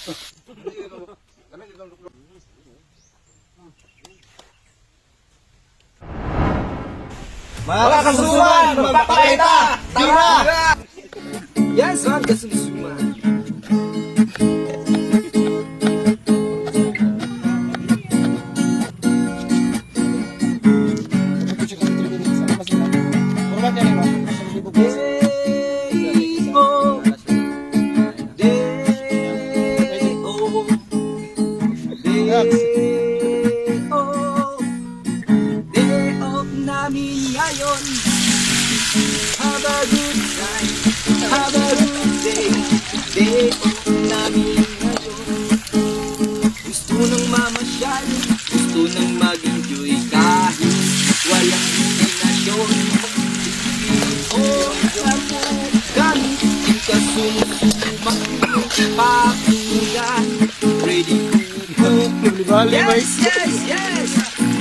Mga kasumsuman, magpakita! Tara! Yes, mga kasumsuman. Day oh, day oh, day oh, day off namin ngayon. Have a good time, have a good day, day off namin ngayon. Gusto nang mamasyal, gusto nang mag-enjoy kahit walang destinasyon. Oh, po kami, di ka sumusumak, pakinggan, ready to go. Yes!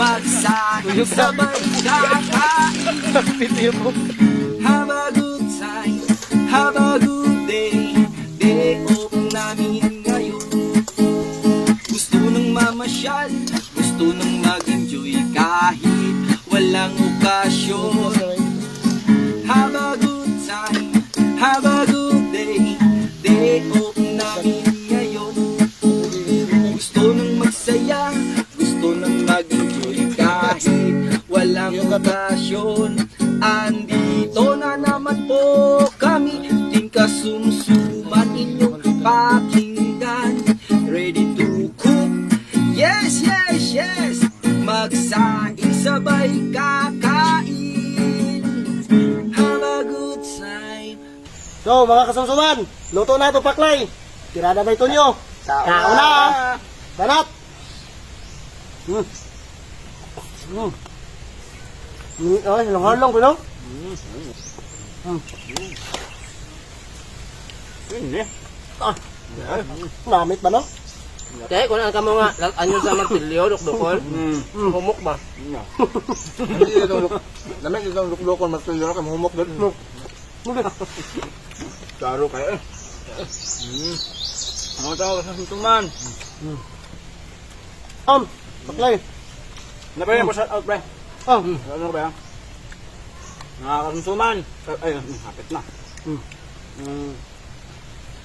Magsaing sabay kakain. Have a good time, have a good day. Day off namin ngayon. Gusto nang mamasyal, gusto nang mag-enjoy kahit walang okasyon. Have a good time, have a good day. Day off namin ngayon. Gusto nang magsaya, gusto nang mag-enjoy kahit walang okasyon. Andito na naman po kami, Team Kasumsuman, inyong pakinggan. Ready to cook, yes! Magsaing sabay kakain. Have a good time. So, mga kasumsuman, luto na ito paklay. Tirada ba ito nyo? Kaon na! Banat! Ay, halong-halong ko, no? Hindi. Ah, namit ba, no? Kaya kung ang kamo nga, anyo sa martilyo, dukdukol, humok ba? Hindi itong luk... Lamig itong luklukon, martilyo na kay humok doon. Klaro kayo eh. Ano tawag sa suntuman? Paklay. Na pre, po shout out pre. Ah, Ano ba yan? Mga kasunsuman. Ay, hapit na.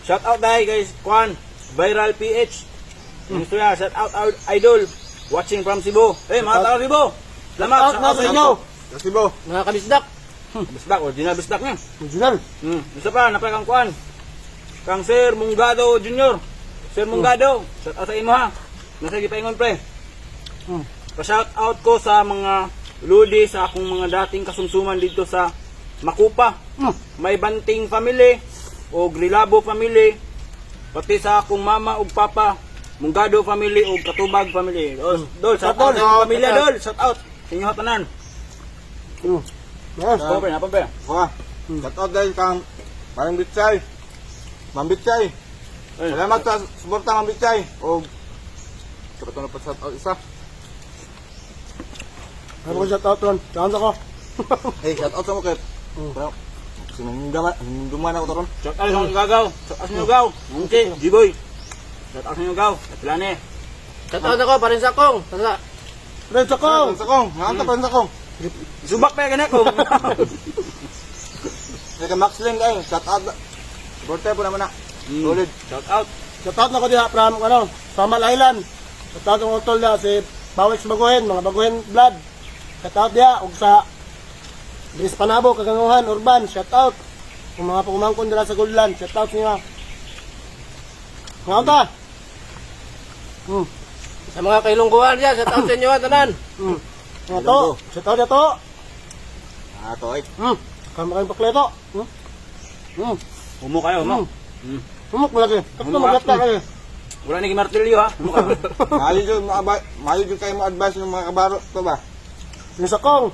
Shout out dahil guys, Kwan, Viral PH. Gusto niya, shout out our idol. Watching from Cebu. Eh, mga tao Cebu. Salamat. Shout out na sa inyo. Cebu. Mga kabisdak, Bisdak, original bisdak niya. Original. Isa pa, napay kang Kwan. Kang Sir Mungado Jr. Sir Mungado, shout out sa imo ha. Nasa gipaingon pre. Pa-shout out ko sa mga ludi sa akong mga dating kasumsuman dito sa Makupa. May Banting family o Grilabo family pati sa akong mama ug papa, Mungado family ug Katubag family. Dol, dol, shout out sa inyong pamilya dol, shout out sa inyo tanan. Yes. Ako pre, napa pre. Wah, shout out dahil kang Parang Bitchay. Ma'am Bitchay. Ay. Salamat sa suporta, Ma'am Bitchay. O sa na pa shout out isa. Ano ko shout out ron? Shout out ako. Hey, shout out sa mo kay. Pero sinunduman, sinunduman ako taron. Shout out sa inyo gagaw. Shout out sa inyo gaw. Mungki, G-boy. Shout out sa inyo gaw. Plane. shout out ako, parin sa kong. Sasa, Red Sakong! Sa kong, nganta pa sa kong. Subak pa gani ko. Kay kay Max Lin ay, shout out. Suporta po naman na. Solid. Shout out. Shout out na ko diha from ano, Samal Island. Shout out ang utol na si Bawix Baguhin, mga Baguhin Blood. Shout out diha ug sa Dris Panabo, Kaganguhan, Urban, shout out. Kung mga pagumangkon dira sa Goldland, shout out niya. Nga ta. Sa mga kailongguan dyan, shout out sa inyo, ha, tanan. Nga to, shout out to. Ah, to ay. Kamo kayong pakleto. Humo kayo, humo. Humok mo lagi. Tapos Humok, magat na kayo. Wala ni martilyo ha. Humo ka. Maayo jud maayo jud kayo mo advice ng mga kabaro to ba? Yung sakong.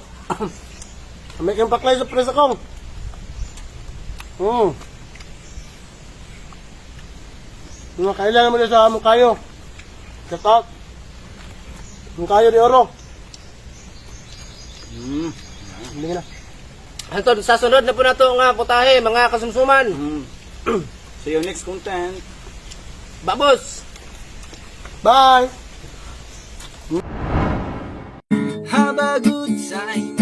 May kayong paklay sa pre sakong. Mga kailangan mo na sa among kayo. Shout out. Mungkayo de Oro. Hindi na. Anton, sa sunod na po na to nga putahe, mga kasumsuman. See you next content. Babos! Bye. Have a good time.